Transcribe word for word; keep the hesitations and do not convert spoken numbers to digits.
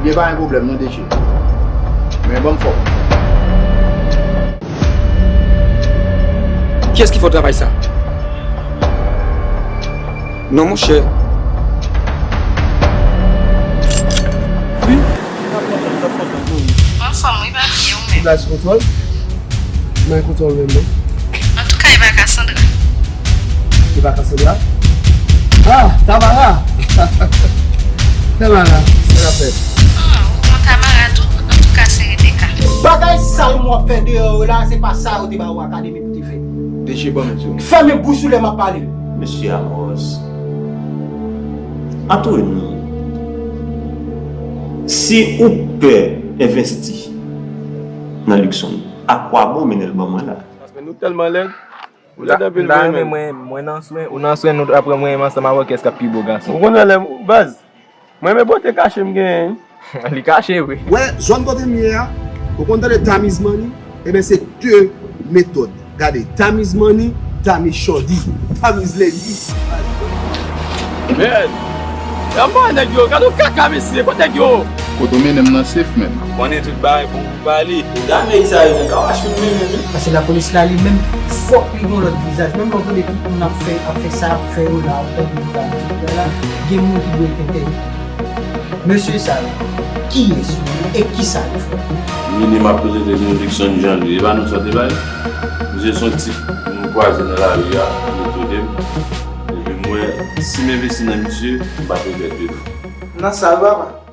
Gen pa gen pwoblèm non, D J. Men ban m fòm. Kiyès ki fè w travay sa? Non, monchè. Wi. Anfòm, wi, papi, ou menm? Bagay sou kontwòl. Mwen kontwòl menm, non. Antouka, e pa Cassandra. E pa Cassandra? Ah, Tamara! Tamara, sa k ap fèt? Ah, ou konn Tamara tou? Antouka, se Rebecca. Bagay sal w ap fè deyò yo la, se pa sa yo te ba ou akademi pou te fè. D J, ban m di w. Fèmen bouch ou lè m ap pale. Mesye Amos, antre nou, si ou pè envesti nan Luckson, akwabon mennen l ban mwen la? Paske nou tèlman lèd. Ou lèd anpil, mwen menm. Mwen nan swen, ou nan swen, nou apre mwen menm ansanm avè kès k ap pi bo gason. Ou konnen lè m, baz, mwen renmen bote kache m genyen. Li kache vre. Wè, zòn kote m ye a, ou konn tande Tamiz Money? Eben, se de metòd. Gade, Tamiz Money, Tamiz Shorty, Tamiz Lady. Men, anba nèg yo, gade yon kaka mesye, kote nèg yo? Kote w mennen m nan sef menm. Konnen tout bagay pou ou pale. Gade nèg sa yo, nèg kawash fin mennen wi. Paske lapolis la li menm, fòk li gen yon lòt vizaj. Menm lè w tande tout moun ap fè, ap fè sa, ap fè yo la, ap fè yo la, gen moun ki dwe tenten. Mesye sa yo, kiyès yo e kisa yo fè? Mini m ap prezante nou Luckson Jean Louis, e pa non sa w te bay? Misye se yon tip nou kwaze nan lari a, li tande m. Epi mwen, si m envesti nan misye, m pa t regrèt de fou. Nan sa yo, papa?